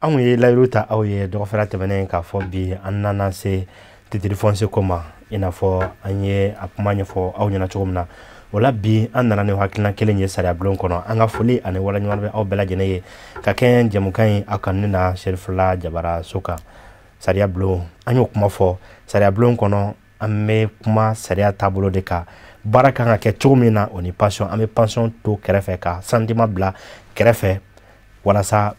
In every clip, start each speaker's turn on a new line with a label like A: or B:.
A: Anw ye layiru ta aw ye dɔgɔfɛra tɛmɛnen k'a fɔ bi an nana se titre foncier ko ma, i n'a fɔ an ye a kuma ɲɛfɔ aw ɲɛna cogo min na. O la bi an nana ni hakilina kelen ye sariya bulon kɔnɔ. An ka foli ani waleɲuman bɛ aw bɛɛ lajɛlen ye ka kɛ jɛmukan in aw kan ne na Serifula Jabara so kan. Sariya bulon, an y'o kuma fɔ. Sariya bulon kɔnɔ an bɛ kuma sariya taabolo de kan, baara kan ka kɛ cogo min na, o ni passion. An bɛ passion to kɛrɛfɛ ka sentiment bila kɛrɛfɛ walasa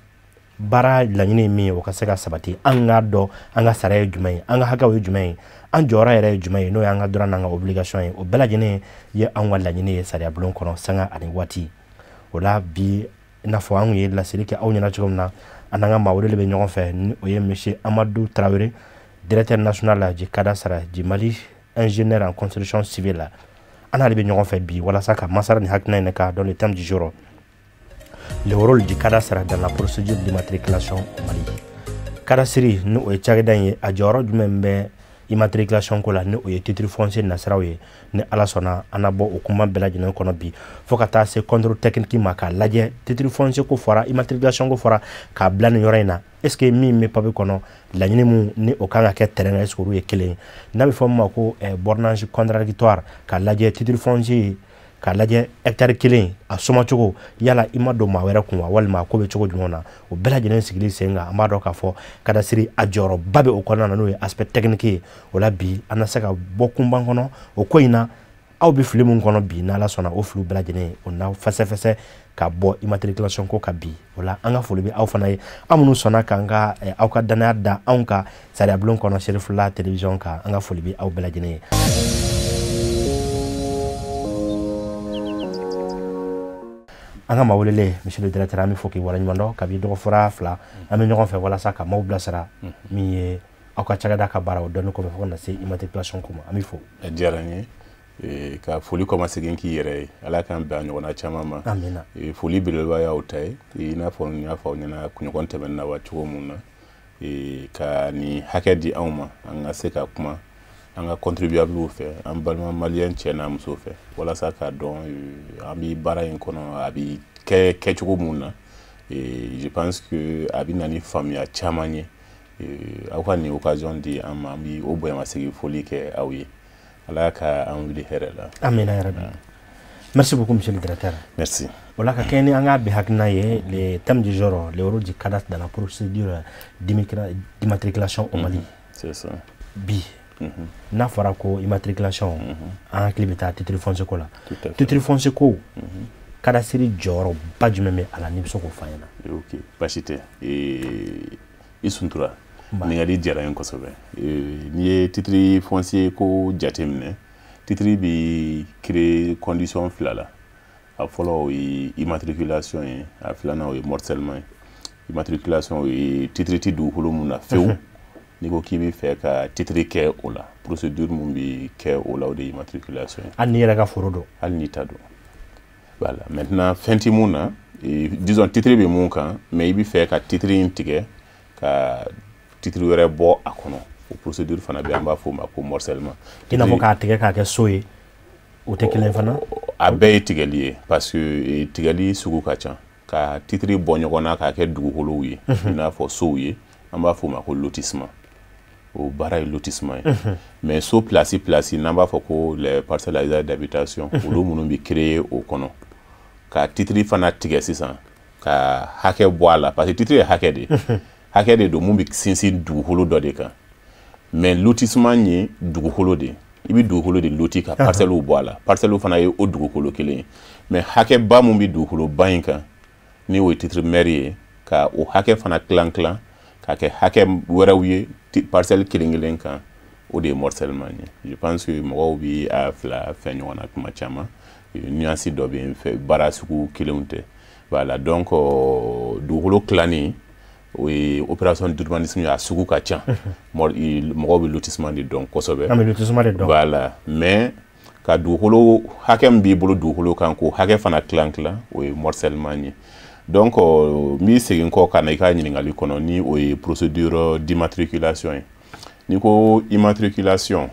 A: baara laɲini min ye o ka se ka sabati. An k'a dɔn an ka sariya ye jumɛn ye, an ka hakɛw ye jumɛn ye, an jɔyɔrɔ yɛrɛ ye jumɛn ye, n'o y'an ka droit n'an ka obligation ye. O bɛɛ lajɛlen ye anw ka laɲini ye sariya bulon kɔnɔ sanga ani waati. O la bi, i n'a fɔ an ye laseli kɛ aw ɲɛna cogo min na, an n'an ka maa wele bɛ ɲɔgɔn fɛ, ni o ye monsieur Amadou Traoré, directeur national du cadastre du Mali, ingénieur en construction civile. An n'ale bɛ ɲɔgɔn fɛ bi walasa ka masala ni hakilina in kan dans le thème du jour: le rôle du cadastre dans la procédure d'immatriculation au Mali. Cadastre, ni o ye cakɛda in ye, a jɔyɔrɔ jumɛn bɛ immatriculation ko la, ni o ye titre foncier nasiraw ye? Ni Ala sɔnna, an na bɔ o kuma bɛɛ lajɛlen kɔnɔ bi fo ka taa se contrôle technique ma, k'a lajɛ titre foncier ko fɔra, immatriculation ko fɔra, k'a bila nin yɔrɔ in na, est ce que min bɛ papier kɔnɔ, laɲini mun ni o kan ka kɛ terrain kan, est ce que olu ye kelen ye? N'a bɛ fɔ min ma ko bornage contradictoire, k'a lajɛ titre foncier, k'a lajɛ hectare kelen a somacogo, yala i ma don maa wɛrɛ kun wa, walima a ko bɛ cogo jumɛn na? O bɛɛ lajɛlen sigili sen kan, an b'a dɔn k'a fɔ cadastre a jɔyɔrɔba bɛ o kɔnɔna na, n'o ye aspect technique ye. O la bi an na se ka bɔ kunban kɔnɔ o ko in na. Aw bɛ fili mun kɔnɔ bi, n'Ala sɔnna, o filiw bɛɛ lajɛlen o na fɛsɛfɛsɛ ka bɔ immatriculation ko ka bi. O la an ka foli bɛ aw fana ye, aw minnu sɔnna k'an ka aw ka danaya da anw ka sariya bulon kɔnɔ Serifula télévision kan. An ka foli bɛ aw bɛɛ lajɛlen ye. An ka maa welelen, monsieur le directeur, an bɛ fɔ k'i waleɲuman dɔn. Kabi dɔgɔfura 2 an bɛ ɲɔgɔn fɛ walasa ka maaw bilasira min ye aw ka cakɛda ka baara o dɔnni kɔfɛ fo ka na se immatriculation ko ma. An bɛ fo.
B: A diyara n ye ka foli kɔmasegin k'i yɛrɛ ye. Ala k'an bɛn a ɲɔgɔnna caman ma.
A: Amina.
B: Foli belebeleba y'aw ta ye, i n'a fɔ n y'a fɔ aw ɲɛna kunɲɔgɔn tɛmɛnen na wa cogo mun na, ka nin hakɛ di anw ma, an ka se ka kuma an ka contribuables fɛ, an balima maliyɛn cɛ n'a muso fɛ, walasa k'a dɔn an bɛ baara in kɔnɔ a bɛ kɛ kɛcogo mun na. Je pense que a bɛ na ni faamuya caman ye. Aw ka nin occasion di an ma, an bɛ o bonyamasegin foli kɛ aw ye. Ala ka an wuli hɛrɛ la.
A: Amina yarabi. Merci beaucoup, monsieur le directeur.
B: Merci.
A: O la ka kɛ ni an ka bi hakilina ye, le thème du jour: le rôle du cadastre dans la procédure d'immatriculation au Mali.
B: C'est ça.
A: Bi n'a fɔra ko immatriculation, an hakili bɛ taa titre foncier ko la. Titre foncier ko, cadastre jɔyɔrɔba jumɛn bɛ a la, n'i bɛ se k'o fɔ an ɲɛna?
B: Ok, baasi tɛ. I suntura, ɲininkali diyara n ye kosɛbɛ. N'i ye titre foncier ko jateminɛ, titre bɛ créer condition 2 la. A fɔlɔ, o ye immatriculation ye. A filanan, o ye morcellement ye. Immatriculation, o ye titre ti dugukolo mun na fewu, n'i ko k'i bɛ fɛ ka titre kɛ o la, procédure mun bɛ kɛ o la, o de ye immatriculation ye.
A: Hali n'i yɛrɛ ka foro don?
B: Hali n'i ta don. Voilà. Maintenant, fɛn ti mun na, disons titre bɛ mun kan, mais i bɛ fɛ ka titre in tigɛ ka titre wɛrɛ bɔ a kɔnɔ, o procédure fana bɛ, an b'a fɔ o ma ko morcellement.
A: I n'a fɔ k'a tigɛ k'a kɛ so ye, o tɛ kelen fana?
B: A bɛɛ ye tigɛli ye, parce que tigɛli sugu ka ca. Ka titre bɔ ɲɔgɔn na k'a kɛ dugukolow ye, i n'a fɔ sow ye, an b'a fɔ o ma ko lotissement. O baara ye lotissement ye. Mais so place place, n'an b'a fɔ ko les parcelles à usage d'habitation, olu minnu bɛ créer o kɔnɔ, ka titre fana tigɛ sisan ka hakɛ bɔ a la, parce que titre ye hakɛ de ye, hakɛ de don mun bɛ sinsin dugukolo dɔ de kan. Mais lotissement ye dugukolo de ye, i bɛ dugukolo de loti ka parcelles bɔ a la. Parcelles fana ye o dugukolo kelen ye, mais hakɛba mun bɛ dugukoloba in kan, ni o ye titre mairie ye, ka o hakɛ fana tilan tilan k'a kɛ hakɛ wɛrɛw ye parcelle kelen kelen kan, o de ye morcellement ye. Je pense que mɔgɔw bi a fila fɛn ɲɔgɔn na tuma caman, nuance dɔ bɛ yen fɛ, baara sugu kelenw tɛ. Voilà, donc dugukolo tilanni, o ye opération d'urbanisme ye, a sugu ka ca. Mɔgɔw bɛ lotissement de dɔn kosɛbɛ.
A: An bɛ lotissement de dɔn.
B: Voilà, mais ka dugukolo hakɛ min b'i bolo dugukolo kan, k'o hakɛ fana tilan tilan, o ye morcellement ye. Donc n b'i segin kɔ ka na i ka ɲininkali kɔnɔ, ni o ye procédure d'immatriculation ye. N'i ko immatriculation,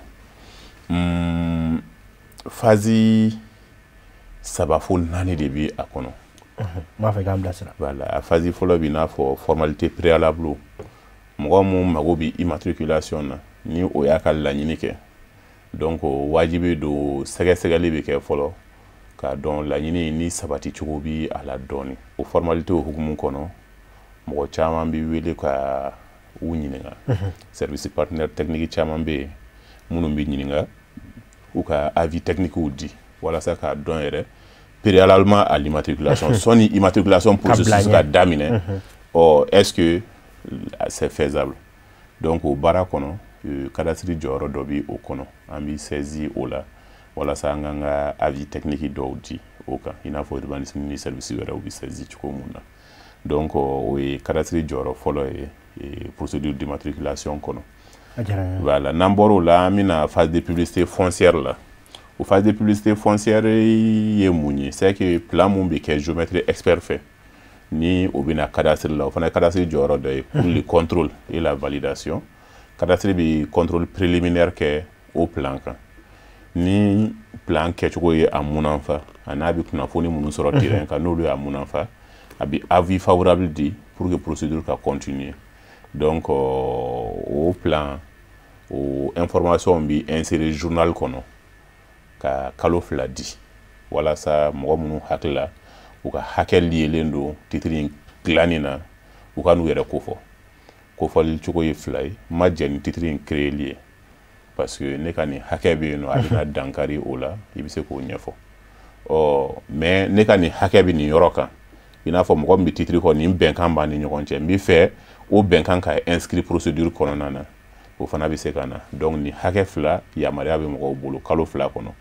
B: phase 3 fo 4 de bɛ a kɔnɔ.
A: N b'a fɛ k'an bilasira.
B: Voilà, a phase fɔlɔ b'i n'a fɔ formalité préalable. Mɔgɔ mun mago bɛ immatriculation na, ni o y'a ka laɲini kɛ, donc wajibi don sɛgɛsɛgɛli bɛ kɛ fɔlɔ k'a dɔn laɲini ni sabati cogo bi a la dɔɔni. O formalité hukumu kɔnɔ, mɔgɔ caman bɛ wele ka u ɲininka. Service partenaire technique caman bɛ yen minnu bɛ ɲininka, u ka avis technique di walasa k'a dɔn yɛrɛ préalablement à l'immatriculation, sɔnni immatriculation processus ka daminɛ, ɔ est-ce que c'est faisable? Donc o baara kɔnɔ, cadastre jɔyɔrɔ dɔ bɛ o kɔnɔ. An bɛ saisi o la walasa an k'an ka avis technique dɔw di o kan, i n'a fɔ urbanisme ni service wɛrɛw bɛ saisi cogo mun na. Donc o ye cadastre jɔyɔrɔ fɔlɔ ye procédure d'immatriculation kɔnɔ. Voilà, n'an bɔr'o la, an bɛna phase de publicité foncière la. O phase de publicité foncière ye mun ye? C'est que plan mun bɛ kɛ géomètre expert fɛ, ni o bɛna cadastre la, o fana ye cadastre jɔyɔrɔ dɔ ye pour le contrôle et la validation. Cadastre bɛ contrôle préliminaire kɛ o plan kan. Ni plan kɛcogo ye a munanfa, a n'a bɛ kunnafoni minnu sɔrɔ terrain kan, n'olu y'a munanfa, a bɛ avis favorable di pour que procédure ka continuer. Donc o plan, o information bɛ insérer journal kɔnɔ ka kalo 2 di, walasa mɔgɔ minnu hakili la u ka hakɛ liyelen don titre in dilanni na, u ka n'u yɛrɛ kofɔ. Kofɔli cogo ye fila ye: n ma jɛn ni titre in créeli ye parce que ne ka nin hakɛ bɛ yen nɔ, a bɛna dankari o la, i bɛ se k'o ɲɛfɔ. Ɔ mais ne ka nin hakɛ bɛ nin yɔrɔ kan, i n'a fɔ mɔgɔ min bɛ titre kɔ, nin bɛnkan b'an ni ɲɔgɔn cɛ, n bɛ fɛ o bɛnkan ka inscrit procédure kɔnɔna na, o fana bɛ se ka na. Donc nin hakɛ fila yamaruya bɛ mɔgɔw bolo kalo 2 kɔnɔ,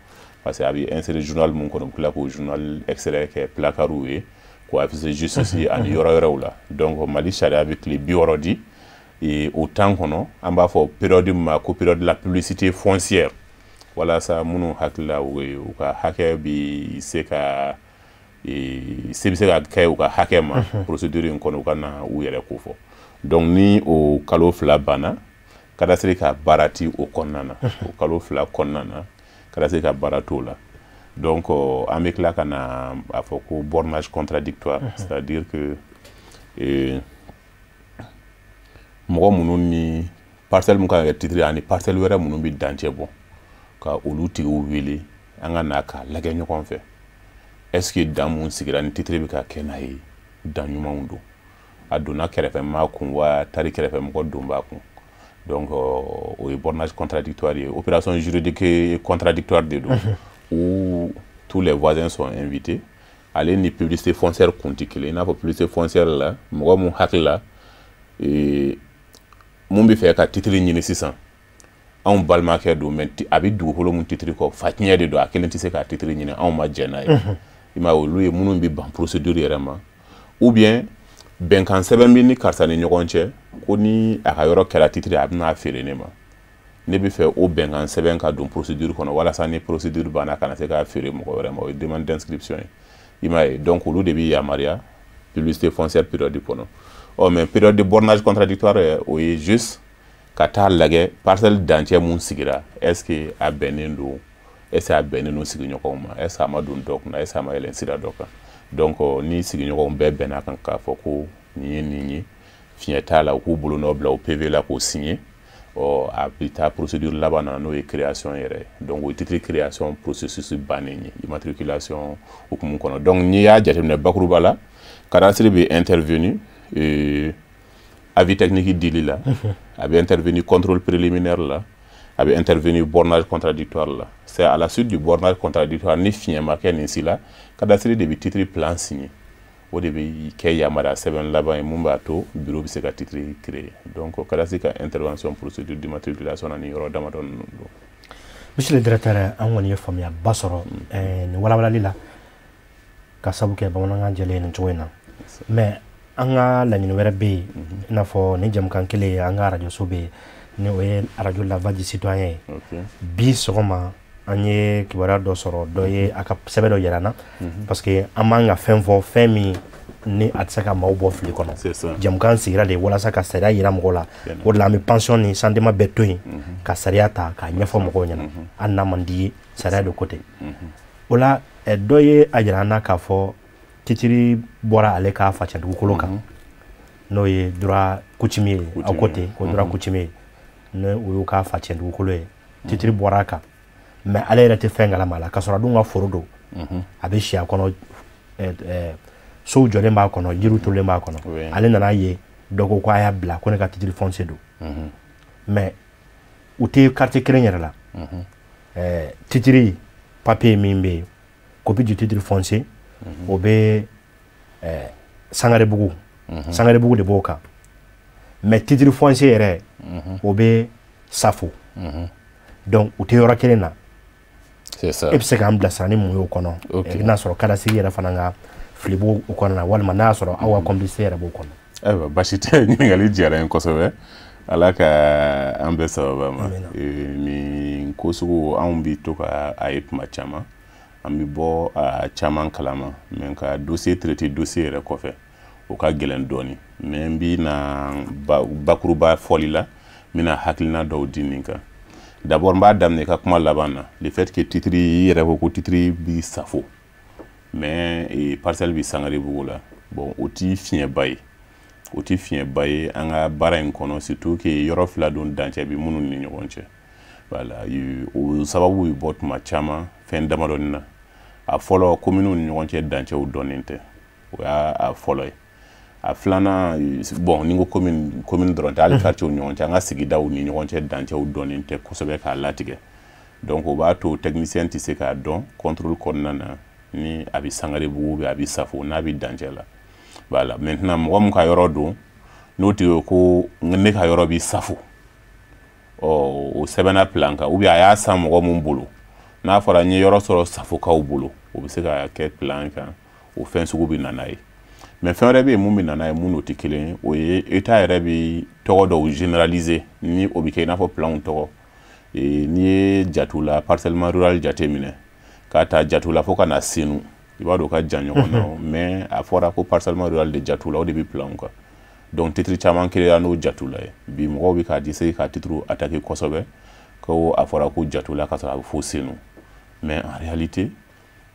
B: parce que a bɛ insérer journal mun kɔnɔ, u bɛ tila k'o journal extrait kɛ placard ye k'o afficher justice ani yɔrɔ wɛrɛw la. Donc Mali sariya bɛ tile 60 di o temps kɔnɔ. An b'a fɔ période min ma ko période de la publicité foncière, walasa minnu hakili la u ka hakɛ bɛ se ka se bɛ se ka kɛ u ka hakɛ ma procédure in kɔnɔ, u ka na u yɛrɛ kofɔ. Donc ni o kalo 2 banna, cadastre ka baara ti o kɔnɔna na. O kalo 2 kɔnɔna na, cadastre ka baara t'o la. Donc an bɛ tila ka na a fɔ ko bornage contradictoire, c'est-à-dire que mɔgɔ minnu ni parcelle mun kan ka kɛ titre ani parcelle wɛrɛ minnu bɛ dancɛ bɔ, ka olu tigiw wele, an ka na k'a lajɛ ɲɔgɔn fɛ, est-ce que dan mun sigira ni titre bɛ ka kɛ n'a ye, dan ɲumanw don? A donna kɛrɛfɛmaa kun wa tari kɛrɛfɛmɔgɔ don b'a kun? Donc o ye bornage contradictoire ye, opération juridique contradictoire de don où tous les voisins sont invités. Ale ni publicité foncière kun tɛ kelen. I n'a fɔ publicité foncière la, mɔgɔ mun hakili la mun bɛ fɛ ka titre ɲini sisan, anw balimakɛ don, mais a bɛ dugukolo mun titre kɔ, fatiɲɛ de don, a kelen tɛ se k'a titre ɲini, anw ma jɛn n'a ye. I m'a ye, olu ye minnu bɛ ban procédure yɛrɛ ma, ou bien bɛnkan sɛbɛn bɛ ni karisa ni ɲɔgɔn cɛ ko ni a ka yɔrɔ kɛra titre, a bɛna feere ne ma, ne bɛ fɛ o bɛnkan sɛbɛn ka don procédure kɔnɔ, walasa ni procédure banna, kana se k'a feere mɔgɔ wɛrɛ ma. O ye demande d'inscription ye, i m'a ye. Donc olu de bɛ yamaruya publicité foncière période kɔnɔ. Ɔ mais période de bornage contradictoire, o ye juste ka taa lajɛ parcelle dancɛ mun sigira, est ce que a bɛnnen don, est ce que a bɛnnen don sigiɲɔgɔnw ma, est ce que a ma don dɔ kunna, est ce que a ma yɛlɛn sira dɔ kan? Donc ni sigiɲɔgɔnw bɛɛ bɛnna kan k'a fɔ ko nin ye nin ye, fiɲɛ t'a la, u k'u bolonɔ bila o PV la k'o signer, ɔ a bɛ taa procédure laban na, n'o ye création yɛrɛ. Donc o ye titre création processus bannen ye immatriculation hukumu kɔnɔ. Donc n'i y'a jateminɛ bakuruba la, cadastre bɛ intervenu avis technique dili la, a bɛ intervenir contrôle préliminaire la, a bɛ intervenir bornage contradictoire la. C'est à la suite du bornage contradictoire, ni fiɲɛ ma kɛ nin si la, cadastre de bɛ titre plan signer, o de bɛ kɛ yamaruya sɛbɛn laban ye mun b'a to bureau bɛ se ka titre créer. Donc cadastre ka intervention procédure d'immatriculation na, nin yɔrɔ damadɔ ninnu don.
A: Monsieur le directeur, an kɔni ye faamuyaba sɔrɔ nin walawalali la, ka sabu kɛ bamanankan jɛlen nin cogo in na. Mais an ka laɲini wɛrɛ bɛ yen, i n'a fɔ ni jamukan kelen ye, an ka arajoso bɛ yen, ni o ye arajo La Voix du Citoyen ye. Bi sɔgɔma, an ye kibaruya dɔ sɔrɔ, dɔ ye a ka sɛbɛn dɔ yira n na, parce que an man ka fɛn fɔ, fɛn min ni a tɛ se ka maaw bɔ fili kɔnɔ. Jamukan sigira de walasa ka sariya yira mɔgɔw la. O de la an bɛ pension ni sentiment bɛɛ to yen ka sariya ta k'a ɲɛfɔ mɔgɔw ɲɛna, hali n'a man di ye, sariya de ko ten. O la, dɔ ye a yira an na k'a fɔ Titre bɔra ale ka facɛ dugukolo kan, n'o ye droit coutumier ye. Aw ko ten ko droit coutumier, n'o o y'u ka facɛ dugukolo ye. Titre bɔra a kan, mais ale yɛrɛ tɛ fɛn kalama a la, k'a sɔrɔ a dun ka foro don. A bɛ si a kɔnɔ, sow jɔlen b'a kɔnɔ, jiriw turulen b'a kɔnɔ. Ale nana ye, dɔ ko ko a y'a bila ko ne ka titre foncier don, mais u tɛ quartier kelen yɛrɛ la. Titre papier min bɛ yen, copie du titre foncier, o bɛ Sangarebugu. Sangarebugu de b'o kan, mais titre foncier yɛrɛ, o bɛ Safo. Donc u tɛ yɔrɔ kelen na.
B: C'est ça.
A: E bɛ se k'an bilasira ni mun y'o kɔnɔ, n'a sɔrɔ cadastre yɛrɛ fana ka fili b'o kɔnɔ na, walima n'a y'a sɔrɔ aw ka complicité yɛrɛ b'o kɔnɔ?
B: Ayiwa, basi tɛ. Ɲininkali diyara n ye kosɛbɛ. Ala ka an bɛɛ sababa ma. Nin ko sugu, anw bi to ka a ye tuma caman, an bɛ bɔ a caman kalama, mais ka dossier traiter dossier yɛrɛ kɔfɛ, o ka gɛlɛn dɔɔni. Mais n bi na bakuruba fɔli la, n bɛna hakilina dɔw di nin kan. D'abord, n b'a daminɛ i ka kuma laban na, le fait que titre, i yɛrɛ ko ko titre bi Safo, mais parcelle bi Sangarebugu la. Bon, o ti fiɲɛba ye, o ti fiɲɛba ye an ka baara in kɔnɔ, surtout que yɔrɔ fila don, dancɛ bi minnu ni ɲɔgɔn cɛ. Voilà, o sababu bɛ bɔ tuma caman fɛn damadɔni na. A fɔlɔ, kominiw ni ɲɔgɔn cɛ dancɛw dɔnnen tɛ, o y'a a fɔlɔ ye. A filanan, bon, ni n ko commune, commune dɔrɔn tɛ, hali quartier ni ɲɔgɔn cɛ, an ka sigidaw ni ɲɔgɔn cɛ dancɛw dɔnnen tɛ kosɛbɛ k'a latigɛ. Donc o b'a to technicien tɛ se k'a dɔn contrôle kɔnɔna na ni a bɛ Sangarebugu bɛ a bɛ Safo, n'a bɛ dancɛ la. Voilà. Maintenant, mɔgɔ min ka yɔrɔ don, n'o tigi ko ne ka yɔrɔ bɛ Safo, ɔ o sɛbɛnna plan kan, ou bien a y'a san mɔgɔ mun bolo, n'a fɔra n ye yɔrɔ sɔrɔ Safokaw bolo, o bɛ se ka kɛ plan kan, o fɛn sugu bɛ na n'a ye. Mais fɛn wɛrɛ bɛ yen mun bɛ na n'a ye, mun n'o tɛ kelen ye, o ye État yɛrɛ bɛ tɔgɔ dɔw généraliser, ni o bɛ kɛ i n'a fɔ planw tɔgɔ. N'i ye Jatula, parcellement rural jate minɛ, k'a ta Jatula fo ka na Senu, i b'a dɔn o ka jan ɲɔgɔn na, mais a fɔra ko parcellement rural de Jatula, o de bɛ planw kan. Donc titre caman créera n'o Jatula ye. Bi mɔgɔw bɛ k'a essayer ka titre attaquer kosɛbɛ ko a fɔra ko Jatula ka sɔrɔ a bɛ fo Senu, mais en réalité,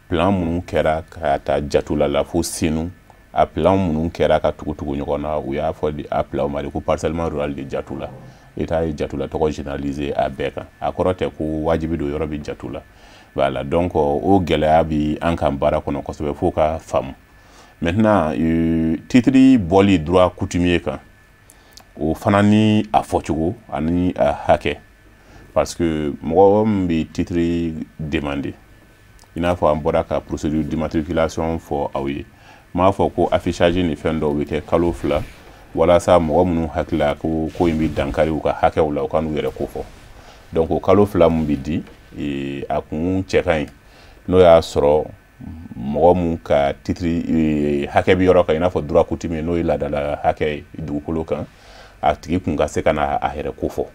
B: plan minnu kɛra ka taa Jatula la fo Senu, a plan minnu kɛra ka tugu tugu ɲɔgɔn na, u y'a fɔ a plan ma de ko parcellement rural de Jatula. État ye Jatula tɔgɔ généraliser a bɛɛ kan, a kɔrɔ tɛ ko wajibi don yɔrɔ bɛ Jatula. Voilà, donc o gɛlɛya bi an kan baara kɔnɔ kosɛbɛ, fo ka faamu. Maintenant, titre bɔli droit coutumier kan, o fana ni a fɔcogo ani a hakɛ, parce que mɔgɔ min bɛ titre demander, i n'a fɔ an bɔra ka procédure d'immatriculation fɔ aw ye, n m'a fɔ ko affichage ni fɛn dɔw bɛ kɛ kalo 2, walasa mɔgɔ minnu hakili ko ko in bɛ dankari u ka hakɛw la, u ka n'u yɛrɛ ko fɔ. Donc o kalo 2 mun bɛ di, a kun cɛ ka ɲi, n'o y'a sɔrɔ mɔgɔ mun ka titre hakɛ bɛ yɔrɔ kan, i n'a fɔ droit coutumier, n'o ye laadala hakɛ ye dugukolo kan, a tigi kun ka se ka na a yɛrɛ ko fɔ.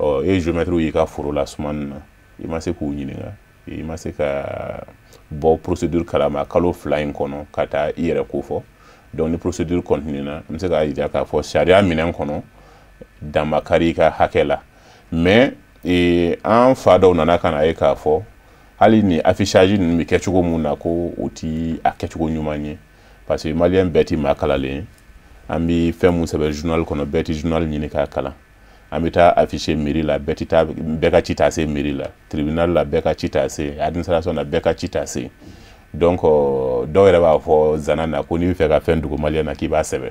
B: Ɔ e géomètre y'i ka foro la sumani na, i ma se k'u ɲininka, i ma se ka bɔ procédure kalama kalo 2 in kɔnɔ ka taa i yɛrɛ ko fɔ. Donc ni procédure continue na, an bɛ se k'a jira k'a fɔ sariya minɛn kɔnɔ, dan ma kari i ka hakɛ la. Mais an fa dɔw nana ka na ye k'a fɔ hali ni affichage ninnu bɛ kɛ cogo mun na, ko o ti a kɛcogo ɲuman ye, parce que malien bɛɛ ti maa kalalen ye. An bɛ fɛn mun sɛbɛn journal kɔnɔ, bɛɛ ti journal ɲini k'a kalan. An bɛ taa afficher mairie la, bɛɛ ti taa, bɛɛ ka ci t'a se mairie la, tribunal la, bɛɛ ka ci t'a se, administration na, bɛɛ ka ci t'a se. Donc dɔw yɛrɛ b'a fɔ zana na ko n'i bɛ fɛ ka fɛn dogo malien na, k'i b'a sɛbɛn.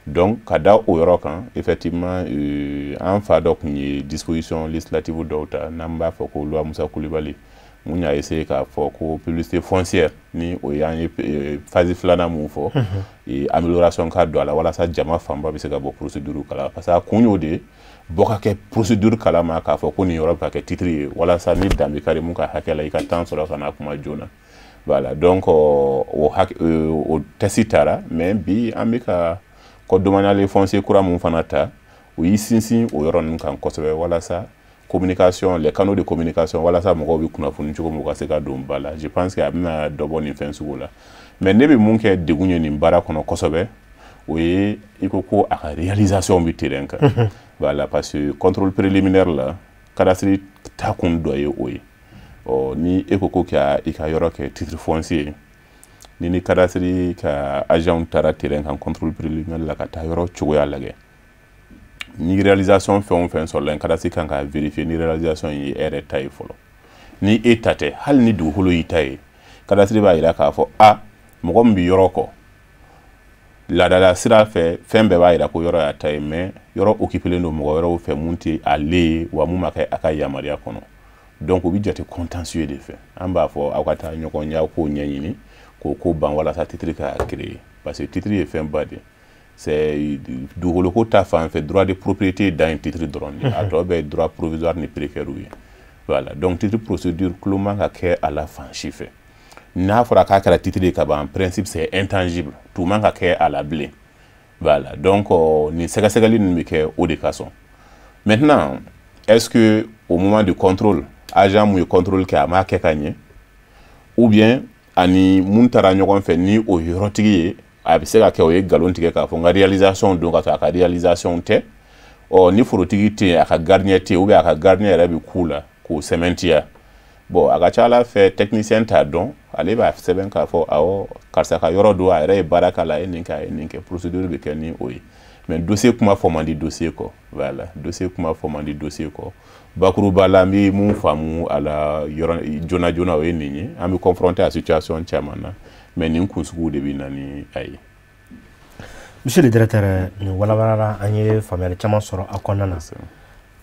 B: Donc ka da o yɔrɔ kan, effectivement, an fa dɔ tun ye disposition législative dɔw ta, n'an b'a fɔ ko loi Musa Kulibali, mun y'a essayé k'a fɔ ko publicité foncière, ni o y'an ye phase filanan mun fɔ, amélioration ka don a la, walasa jama fanba bɛ se ka bɔ procédure kalama, parce que a kun y'o de ye, bɔ ka kɛ procédure kalama k'a fɔ ko nin yɔrɔ bɛ ka kɛ titre ye, walasa ni dan bɛ kari mun ka hakɛ la, i ka temps sɔrɔ ka na kuma joona. Voilà, donc o hakɛ o texte taara, mais bi an bɛ ka code domanial foncier kura mun fana ta, o y'i sinsin o yɔrɔ ninnu kan kosɛbɛ, walasa communication, les canaux de communication, walasa mɔgɔw bɛ kunnafoni cogo min, u ka se ka don ba la. Je pense que a bɛna dɔ bɔ nin fɛn sugu la. Mais ne bɛ mun kɛ degun ye nin baara kɔnɔ kosɛbɛ, o ye i ko ko a ka réalisation bɛ terrain kan. Voilà, parce que contrôle préliminaire la, cadastre ta kun dɔ ye o ye. Ɔ ni e ko ko ka i ka yɔrɔ kɛ titre foncier ye, Ni cadastre ka agent taara terrain kan, contrôle préliminaire la, ka taa yɔrɔ cogoya lajɛ, ni réalisation fɛn o fɛn sɔrɔla yen, cadastre kan ka vérifier ni réalisation ye e yɛrɛ ta ye fɔlɔ. Ni e ta tɛ, hali ni dugukolo y'i ta ye, cadastre b'a yira k'a fɔ a mɔgɔ min bɛ yɔrɔ kɔ laadala sira fɛ, fɛn bɛɛ b'a yira ko yɔrɔ y'a ta ye, mais yɔrɔ occupélen don mɔgɔ wɛrɛw fɛ mun tɛ ale ye, wa mun ma kɛ a ka yamaruya kɔnɔ. Donc o bɛ jate contentieux de fɛ. An b'a fɔ aw ka taa ɲɔgɔn ye, aw k'o ɲɛɲini k'o ko ban walasa titre ka créer, parce que titre ye fɛnba de, c'est dugukolo ko ta fan fɛ, droit de propriété dan ye titre dɔrɔn de, a tɔ bɛɛ ye droit provisoire ni précaire ye. Voilà, donc titre procédure tulo man ka kɛ a la fan si fɛ. N'a fɔra k'a kɛra titre ye ka ban, en principe c'est intangible, tu man ka kɛ a la bilen. Voilà, donc nin sɛgɛsɛgɛli ninnu bɛ kɛ o de kasɔn. Maintenant, est-ce que au moment du contrôle, agent mun ye contrôle kɛ, a m'a kɛ ka ɲɛ, ou bien ani mun taara ɲɔgɔn fɛ ni o yɔrɔtigi ye, a bɛ se ka kɛ o ye nkalon tigɛ k'a fɔ n ka réalisation don, ka sɔrɔ a ka réalisation tɛ. Ɔ ni forotigi tɛ yen, a ka gardien tɛ yen, ou bien a ka gardien yɛrɛ bɛ ku la k'o sɛmɛntiya, bon, a ka ca ala fɛ technicien t'a dɔn, ale b'a sɛbɛn k'a fɔ awɔ, karisa ka yɔrɔ don, a yɛrɛ ye baara k'a la, a ye nin kɛ, a ye nin kɛ, procédure bɛ kɛ ni o ye. Mais dossier kuma fɔ man di dossier kɔ. Voilà, dossier kuma fɔ man di dossier kɔ. Bakuruba la, n bɛ mun faamu a la yɔrɔ joona joona, o ye nin ye. An bɛ confronter a situation caman na, mais nin kun suguw de bɛ na ni a ye.
A: Monsieur le directeur, nin walawalala, an ye faamuyali caman sɔrɔ a kɔnɔna na.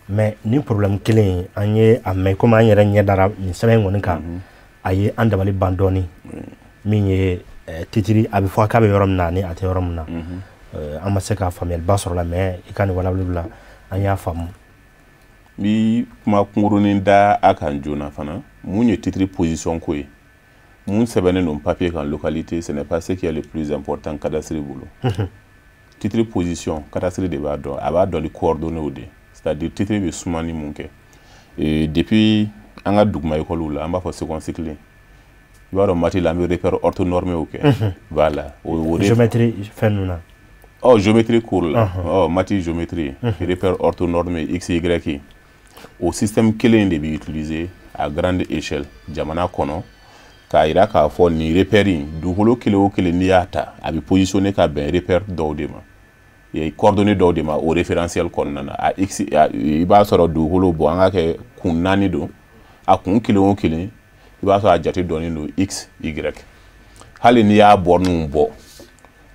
A: Mais nin problème kelen, an ye a mɛn komi an yɛrɛ ɲɛ dara nin sɛbɛn in kɔni kan, a ye an dabali ban dɔɔni. Min ye titre, a bɛ fɔ k'a bɛ yɔrɔ min na ani a tɛ yɔrɔ min na, an ma se ka faamuyaliba sɔrɔ la, mais i ka nin walawalali la, an y'a faamu.
B: N bi kuma kunkurunin da a kan joona fana. Mun ye titre position ko ye, mun sɛbɛnnen don papier kan, localité, ce n'est pas ce qui est le plus important cadastre bolo. Titre position, cadastre de b'a dɔn, a b'a dɔn ni coordonnées de, c'est-à-dire titre bɛ sumani mun kɛ. Et depuis an ka duguma école la, an b'a fɔ second cycle, i b'a dɔn maths la, an bɛ repère orthonormé kɛ. Voilà, o
A: géométrie fɛn ninnu na.
B: Ɔ, géométrie cours la, ɔ maths géométrie, repère orthonormé x, y, o système kelen de bɛ utiliser à grande échelle jamana kɔnɔ k'a yira k'a fɔ nin repère in, dugukolo kelen o kelen, n'i y'a ta, a bɛ positionner ka bɛn repère dɔw de ma, coordonnées dɔw de ma o référentiel kɔnɔna na. A x, i b'a sɔrɔ dugukolo, bɔn, an ka kɛ kun naani don, a kun kelen o kelen, i b'a sɔrɔ a jate dɔnnen don x, y. Hali n'i y'a bornes bɔ,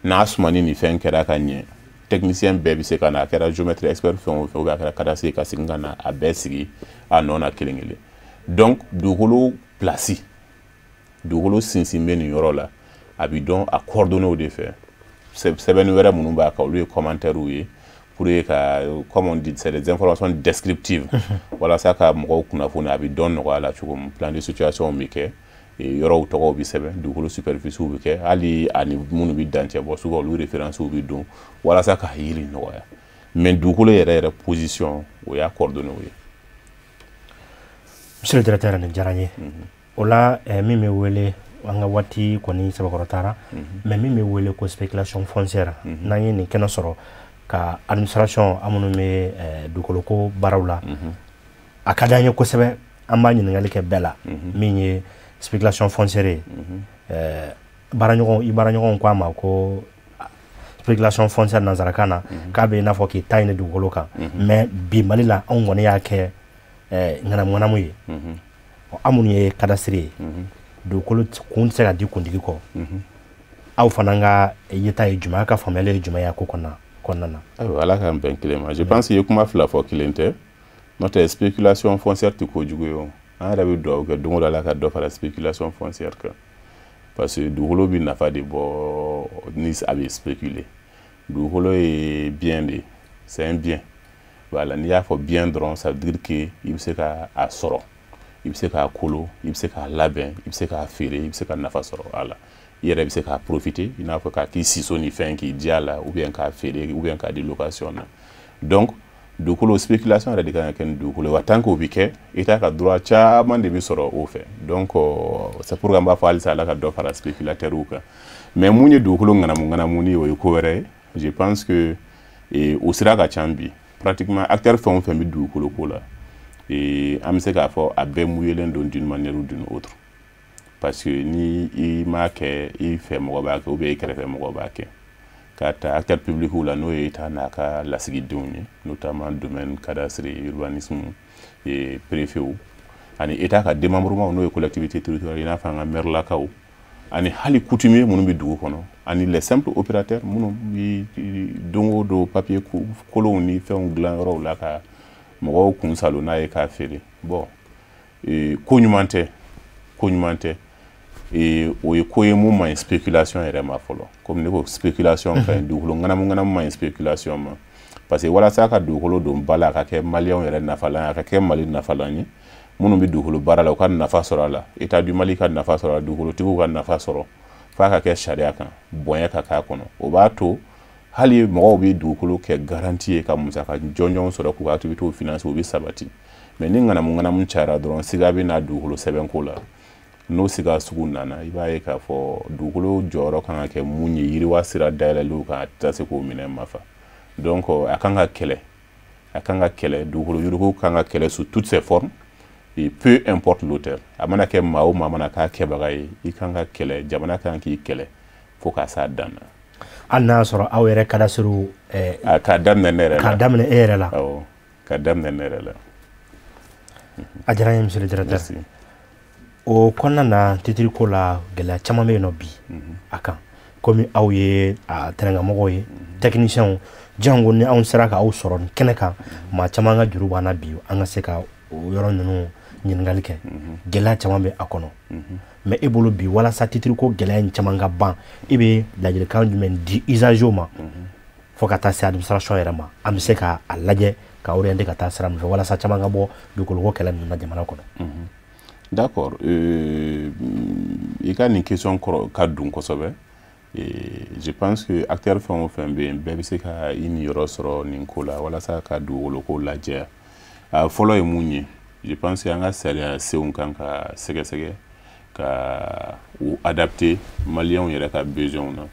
B: n'a sumani ni fɛn kɛra ka ɲɛ, technicien bɛɛ bɛ se ka na, a kɛra géomètre expert fɛn o fɛn, ou bien a kɛra cadastre, ka segin ka na a bɛɛ sigi a nɔ na kelen kelen. Donc dugukolo place, dugukolo sinsin bɛ nin yɔrɔ la, a bɛ dɔn a coordonnées de fɛ. Sɛbɛnni wɛrɛ minnu b'a kan, olu ye commentaires ye pour ka, comme on dit, c'est des informations descriptives, walasa ka mɔgɔw kunnafoni, a bɛ dɔn nɔgɔya la cogo min. Plan de situation bɛ kɛ, yɔrɔw tɔgɔw bɛ sɛbɛn, dugukolo superficie bɛ kɛ, hali ani minnu bɛ dancɛ bɔ, souvent olu références bɛ don walasa ka yeli nɔgɔya. Mais dugukolo yɛrɛ yɛrɛ position, o y'a coordonnées ye.
A: Monsieur le directeur, nin diyara n ye. O la, min bɛ wele, an ka waati kɔni sɛbɛkɔrɔ taara, mais min bɛ wele ko spéculation foncière, n'an ye nin kɛnɛ sɔrɔ ka administration, an minnu bɛ dugukolo ko baaraw la, a ka di an ye kosɛbɛ. An b'a ɲininkali kɛ bɛɛ la, min ye spéculation foncière ye. Baaraɲɔgɔn, i baaraɲɔgɔnw ko a ma ko spéculation foncière nanzarakan na, k'a bɛ i n'a fɔ k'i ta ɲini dugukolo kan. Mais bi Mali la, anw kɔni y'a kɛ ŋanamu ŋanamu ye. An minnu ye cadastre ye, dugukolo kun tɛ se ka di kuntigi kɔ. Aw fana ka yeta ye jumɛn, aw ka faamuyali ye jumɛn ye a ko kɔnɔna na?
B: Ayiwa, Ala k'an bɛn kelen ma. Je pense i ye kuma fila fɔ, kelen tɛ. N'o tɛ, spéculation foncière tɛ kojugu ye. O an yɛrɛ bɛ dugawu kɛ don o don, Ala ka dɔ fara spéculation foncière kan, parce que dugukolo bɛ nafa de bɔ ni a bɛ spéculer. Dugukolo ye bien de ye, c'est un bien. Voilà, n'i y'a fɔ bien dɔrɔn, ça veut dire que i bɛ se ka a sɔrɔ, i bɛ se k'a kolo, i bɛ se k'a labɛn, i bɛ se k'a feere, i bɛ se ka nafa sɔrɔ a la. I yɛrɛ bɛ se k'a profiter, i n'a fɔ k'a k'i siso ni fɛn k'i diya la, ou bien k'a feere, ou bien k'a di location na. Donc dugukolo spéculation yɛrɛ de kan ka kɛ ni dugukolo ye. Wa tant que o bɛ kɛ, État ka droit caman de bɛ sɔrɔ o fɛ. Donc c'est pourquoi an b'a fɔ halisa Ala ka dɔ fara spéculateurs kan. Mais mun ye dugukolo ŋanamu ŋanamuni ye, o ye ko wɛrɛ ye. Je pense que o sira ka ca bi. Pratiquement acteur fɛn o fɛn bɛ dugukolo ko la, an bɛ se k'a fɔ a bɛɛ muyelen don d'une manière ou d'une autre. Parce que ni i m'a kɛ, i fɛ mɔgɔ b'a kɛ ou bien i kɛrɛfɛ mɔgɔ b'a kɛ. Ka ta acteur public la, n'o ye État n'a ka lasigidenw ye, notamment domaine, cadastre, urbanisme et préfet, ani État ka démembrement, n'o ye collectivité territoriale, i n'a fɔ an ka maire lakaw, ani hali coutumier minnu bɛ dugu kɔnɔ, ani les simples opérateurs minnu bi don o don papier kolonw ni fɛnw dilan yɔrɔw la ka mɔgɔw kun salo n'a ye k'a feere. Bon, ko ɲuman tɛ, ko ɲuman tɛ. O ye ko ye mun man ɲi spéculation yɛrɛ ma fɔlɔ. Komi ne ko spéculation ka ɲi, dugukolo ŋanamu ŋanamu man ɲi spéculation ma, parce que walasa ka dugukolo don ba la, a ka kɛ Maliyɛnw yɛrɛ nafalan ye, a ka kɛ Mali nafalan ye, minnu bɛ dugukolo baara la, u ka nafa sɔrɔ a la, État du Mali ka nafa sɔrɔ a la, dugukolotigiw ka nafa sɔrɔ, f'a ka kɛ sariya kan, bonya ka k'a kɔnɔ. O b'a to hali mɔgɔw bɛ dugukolo kɛ garantie ye ka musaka jɔnjɔn sɔrɔ k'u ka activités financer, u bɛ sabati. Mais ni ŋanamu ŋanamu cayara dɔrɔn, siga bɛ na dugukolo sɛbɛnko la. N'o siga sugu nana, i b'a ye k'a fɔ dugukolo jɔyɔrɔ kan ka kɛ mun ye yiriwa sira dayɛlɛliw kan, a tɛ se k'o minɛ mafa. Donc a kan ka kɛlɛ, a kan ka kɛlɛ. Dugukolo yurugu kan ka kɛlɛ sous toutes ses formes et peu importe l'auteur. A mana kɛ maa o maa mana k'a kɛbaga ye, i kan ka kɛlɛ, jamana kan k'i kɛlɛ fo k'a s'a dan na.
A: Hali n'a y'a sɔrɔ aw yɛrɛ cadastre
B: K'a daminɛ ne yɛrɛ la.
A: K'a daminɛ e yɛrɛ la.
B: Awɔ, k'a daminɛ ne yɛrɛ la.
A: A diyara n ye, monsieur le directeur.
B: Merci.
A: O kɔnɔna na, titre ko la, gɛlɛya caman bɛ yen nɔ bi a kan. Komi aw ye a tɛrɛnkamɔgɔw ye, techniciens, jango ni anw sera ka aw sɔrɔ nin kɛnɛ kan, maa caman ka juru b'an na bi, an ka se ka o yɔrɔ ninnu ɲininkali kɛ. Gɛlɛya caman bɛ a kɔnɔ, mais e bolo bi, walasa titre ko gɛlɛya in caman ka ban, e bɛ ladilikan jumɛn di usagers ma, fo ka taa se administration yɛrɛ ma, an bɛ se ka a lajɛ ka orienter ka taa sira min fɛ, walasa caman ka bɔ dugukoloko kɛlɛ ninnu na jamana kɔnɔ?
B: D'accord. I ka nin question kɔrɔ ka dun kosɛbɛ. Je pense que acteur fɛn o fɛn bɛ yen, bɛɛ bɛ se ka i niyɔrɔ sɔrɔ nin ko la walasa ka dugukolo ko lajɛya. A fɔlɔ ye mun ye? Je pense que an ka sariya senw kan ka sɛgɛsɛgɛ ka u adapter Maliyɛnw yɛrɛ ka besoin na.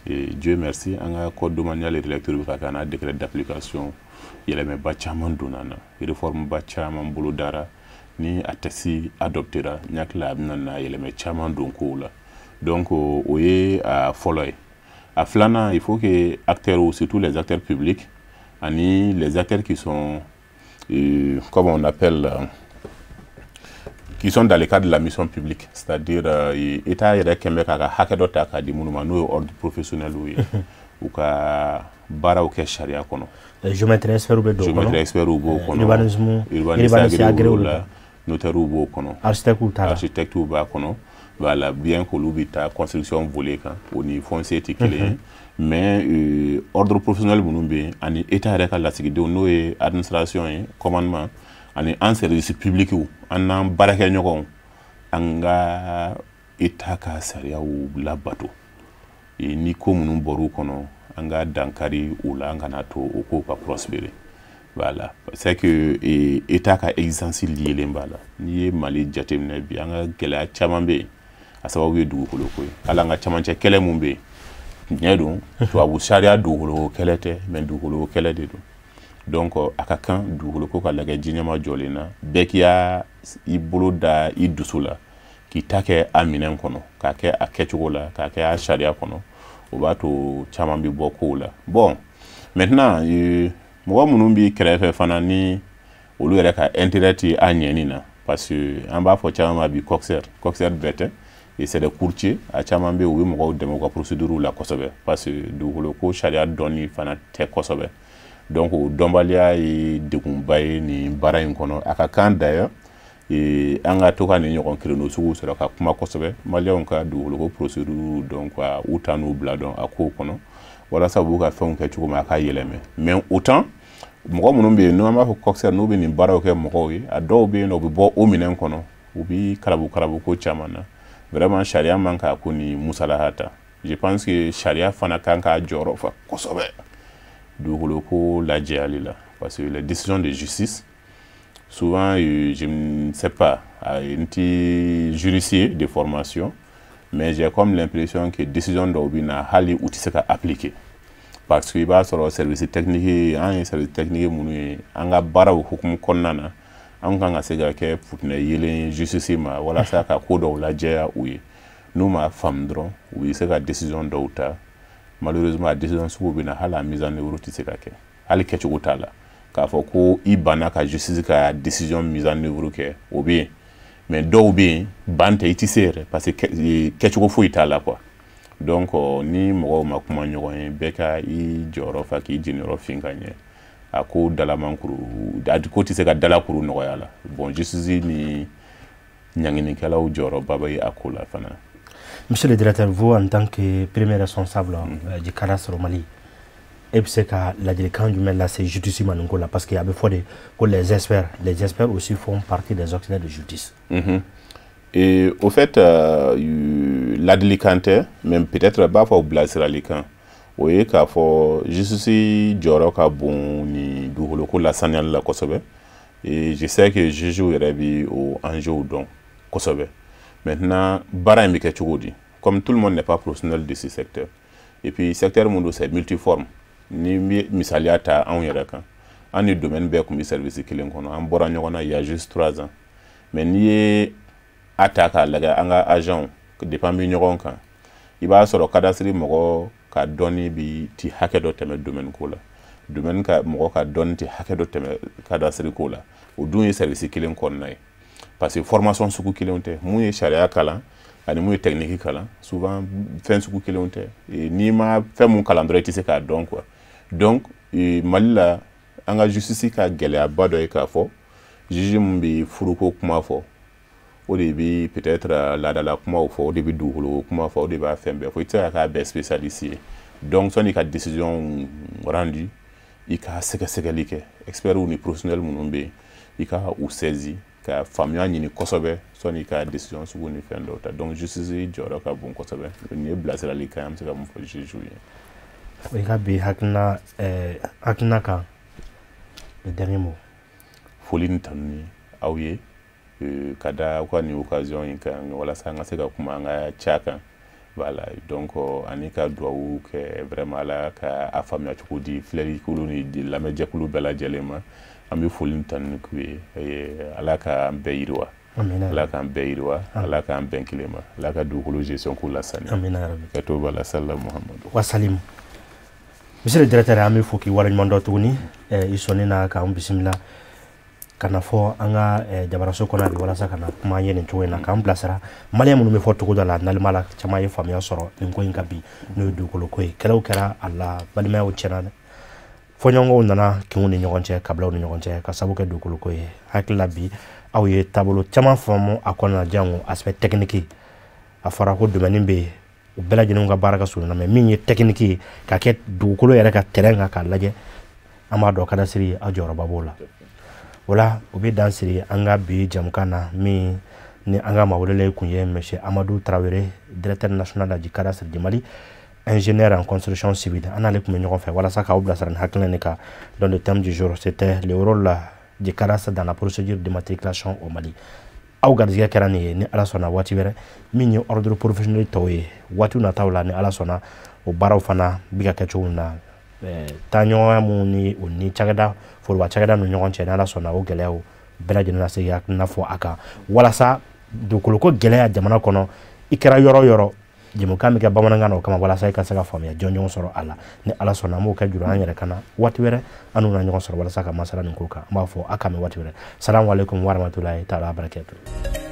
B: Et Dieu merci, an ka code domanial relecture bɛ ka kɛ, n'a décret d'application, yɛlɛmɛba caman donna na, réforme ba caman bolo dara. Ni a texte adoptera, n hakili la a bɛna na yɛlɛmɛ caman don kow la. Donc o ye a fɔlɔ ye. A filanan, il faut que acteurs, surtout les acteurs publics ani les acteurs qui sont comme on appelle qui sont dans le cadre de la mission publique, c'est-à-dire État yɛrɛ kɛn bɛ k'a ka hakɛ dɔ ta k'a di minnu ma, n'o ye ordre professionnel ye, u ka baaraw kɛ sariya kɔnɔ.
A: Géomètre expert bɛ don o kɔnɔ.
B: Géomètre expert b'o kɔnɔ.
A: Urbanisme.
B: Urbaniste agréé la, notaire b'o kɔnɔ.
A: Architecte t'a la.
B: Architecte b'a kɔnɔ, voilà. Bien qu'olu bɛ taa construction volet kan, o ni foncier tɛ kelen ye, mais ordre professionnel minnu bɛ yen, ani État yɛrɛ ka lasigidenw, n'o ye administration ye, commandement, ani an service public, an n'an baarakɛɲɔgɔnw, an ka État ka sariyaw labato. Ni ko minnu bɔr'u kɔnɔ, an ka dankari u la, an kana to o kow ka prospérer. Voilà, c'est que État ka exigence liélen b'a la. N'i ye Mali jateminɛ bi, an ka gɛlɛya caman bɛ yen, a sababu ye dugukolo ko ye. Hali an ka camancɛ kɛlɛ mun bɛ yen, tiɲɛ don, tubabu sariya dugukolo kɛlɛ tɛ, mais dugukolo kɛlɛ de don. Donc a ka kan dugukolo ko ka lajɛ ji ɲɛma jɔlen na, bɛɛ k'i y'a i bolo da i dusu la k'i ta kɛ a minɛn kɔnɔ, k'a kɛ a kɛcogo la, k'a kɛ a sariya kɔnɔ. O b'a to caman bɛ bɔ kow la. Bon, maintenant, mɔgɔ minnu b'i kɛrɛfɛ fana, ni olu yɛrɛ ka intérêt tɛ a ɲɛni na, parce que an b'a fɔ caman ma bi coxeur, coxeur bɛɛ tɛ, et c'est des courtiers. A caman bɛ yen, u bɛ mɔgɔw dɛmɛ u ka procédure la kosɛbɛ, parce que dugukolo ko sariya dɔnni fana tɛ kosɛbɛ. Donc o dɔnbaliya ye degunba ye nin baara in kɔnɔ. A ka kan d'ailleurs an ka to ka nin ɲɔgɔn créneau sugu sɔrɔ ka kuma kosɛbɛ, Maliyɛnw ka dugukolo ko procédure dɔn, ka u ta n'u bila dɔn a kow kɔnɔ, walasa u b'u ka fɛnw kɛ cogo min, a ka yɛlɛmɛ. Mais autant mɔgɔ minnu bɛ yen, n'an b'a fɔ coxeur, n'u bɛ nin baaraw kɛ mɔgɔw ye, a dɔw bɛ yen nɔ, u bɛ bɔ o minɛn kɔnɔ, u bɛ karabu karabu ko caman na. Vraiment, sariya man k'a ko ni musalaha ta. Je pense que sariya fana kan k'a jɔyɔrɔ fa kosɛbɛ dugukolo ko lajɛyali la, parce que les décisions de justice souvent, je ne sais pas, n tɛ juriste de formation, mais j'ai comme l'impression que décision dɔw bɛ na, hali u tɛ se ka appliquer, parce que i b'a sɔrɔ service technique, an ye service technique minnu ye, an ka baaraw hukumu kɔnɔna na. An kan ka se ka kɛ futinɛ yelen justice ma walasa ka ko dɔw lajɛya u ye. N'u m'a faamu dɔrɔn, u bɛ se ka décision dɔw ta. Malheureusement, a décision sugu bɛ na, hali a mise en œuvre tɛ se ka kɛ, hali kɛcogo t'a la. K'a fɔ ko i banna ka justice ka décision mise en œuvre kɛ, o bɛ yen, mais dɔw bɛ yen, ban tɛ, i tɛ se yɛrɛ, parce que kɛcogo foyi t'a la quoi. Donc ni mɔgɔw ma kuma ɲɔgɔn ye, bɛɛ ka i jɔyɔrɔ fa, k'i jeniyɔrɔ fin ka ɲɛ, a ko dalamankuru, a ko tɛ se ka dalakuru nɔgɔya la. Bon, justice ni ɲanginikɛlaw jɔyɔrɔba bɛ a ko la fana.
A: Monsieur le directeur, vous, en tant que premier responsable du cadastre au Mali, e bɛ se ka ladilikan jumɛn lase justice ma nin ko la? Parce que a bɛ fɔ de ko les experts aussi font partie des auxiliaires de justice.
B: Et au fait, ladilikan tɛ, mais peut-être b'a fɔ bilasiralikan. O ye k'a fɔ justice jɔyɔrɔ ka bon ni dugukoloko lasaniyali la kosɛbɛ. Et je sais que juges yɛrɛ bi o enjeu dɔn kosɛbɛ. Maintenant, baara in bɛ kɛ cogo di? Comme tout le monde n'est pas professionnel de ce secteur, et puis secteur mun don, c'est multiforme. Ni bɛ misaliya ta anw yɛrɛ kan, an ni domaine bɛɛ tun bɛ service kelen kɔnɔ, an bɔra ɲɔgɔn na il y a juste 3 ans. Mais n'i ye a ta k'a lajɛ, an ka agents depuis an bɛ ɲɔgɔn kan, i b'a sɔrɔ cadastre mɔgɔ ka dɔnni bi ti hakɛ dɔ tɛmɛ domaine ko la, domaine ka mɔgɔ ka dɔnni ti hakɛ dɔ tɛmɛ cadastre ko la. O dun ye service kelen kɔnɔna ye, parce que formation sugu kelenw tɛ. Mun ye sariya kalan ani mun ye technique kalan, souvent fɛn sugu kelenw tɛ. N'i ma fɛn mun kalan dɔrɔn, i tɛ se k'a dɔn quoi. Donc Mali la, an ka justice ka gɛlɛyaba dɔ ye k'a fɔ juge mun bɛ furuko kuma fɔ, o de bɛ peut-être laadala kumaw fɔ, o de bɛ dugukolo kuma fɔ, o de b'a fɛn bɛɛ fɔ. I tɛ se ka k'a bɛɛ spécialiste ye. Donc sɔnni ka décision rendu, i ka sɛgɛsɛgɛli kɛ. Experts ni professionnels minnu bɛ yen, i ka u saisi ka faamuya ɲini kosɛbɛ sɔnni ka décision sugu ni fɛn dɔw ta. Donc justice jɔyɔrɔ ka bon kosɛbɛ. Nin ye bilasirali kan ye, an bɛ se ka mun fɔ juge ye.
A: I ka bi hakilina hakilina kan, le dernier mot.
B: Foli ni tanu aw ye ka da aw ka nin occasion in kan walasa an ka se ka kuma an ka ca kan. Voilà, donc ani ka duwawu kɛ vraiment, Ala ka a faamuya cogo di filɛlikulu ni lamɛnjɛkulu bɛɛ lajɛlen ma. An bɛ foli ni tanu k'u ye. Ala k'an bɛɛ yiriwa, Ala k'an bɛɛ yiriwa, Ala k'an bɛn kelen ma, Ala ka dugukolo gestion k'u lasaniya.
A: Amina yarabi.
B: Ka to bala sala Muhamadu.
A: Wasalim. Monsieur le directeur, an bɛ fo k'i waleɲuman dɔn tuguni i sɔnni na k'an bisimila ka na fɔ an ka jabaraso kɔnɔ bi, walasa ka na kuma an ye nin cogo in na, k'an bilasira. Maliyɛn minnu bɛ fɔ togoda la, nalima la, caman ye faamuya sɔrɔ nin ko in ka bi, n'o ye dugukolo ko ye. Kɛlɛw kɛra a la, balimayaw tiɲɛna, fɔɲɔgɔnkɔw nana kinw ni ɲɔgɔn cɛ, kabilaw ni ɲɔgɔn cɛ, ka sababu kɛ dugukolo ko ye. Hakili la bi, aw ye taabolo caman faamu a kɔnɔna, jango aspect technique. A fɔra ko domaine bɛ yen, u bɛɛ lajɛlen ka baara ka surun na, mais min ye technique ye ka kɛ dugukolo yɛrɛ ka terrain kan k'a lajɛ, an b'a dɔn cadastre aw jɔyɔrɔba b'o la. O la, o bɛ dan siri an ka bi jamukan na, min ni an ka maa welelen kun ye monsieur Amadou Traoré, directeur national du cadastre du Mali, ingénieur en construction civile. An n'ale tun bɛ ɲɔgɔn fɛ walasa k'aw bilasira nin hakilina nin kan. Donc le thème du jour, c'était le rôle du cadastre dans la procédure d'immatriculation au Mali. Aw garijɛgɛ kɛra nin ye. Ni Ala sɔnna, waati wɛrɛ, min ye ordre professionnel tɔw ye, waatiw nataw la, ni Ala sɔnna, o baaraw fana bɛ ka kɛ cogo min na, taaɲɔgɔnya mun ni o ni cakɛda, foroba cakɛda ni ɲɔgɔn cɛ, ni Ala sɔnna, o gɛlɛyaw bɛɛ lajɛlen na se hakilina fɔ a kan, walasa dugukoloko gɛlɛya jamana kɔnɔ, i kɛra yɔrɔ o yɔrɔ, jamukan bɛ kɛ bamanankan na o kama, walasa i ka se ka faamuya jɔnjɔn sɔrɔ a la. Ni Ala sɔnna, an b'o kɛ juru an yɛrɛ kan na. Waati wɛrɛ, an n'u na ɲɔgɔn sɔrɔ walasa ka masala nin ko kan. An b'a fɔ a k'an bɛn waati wɛrɛ. Salamu aleykum warahmatulahi taala barakatu.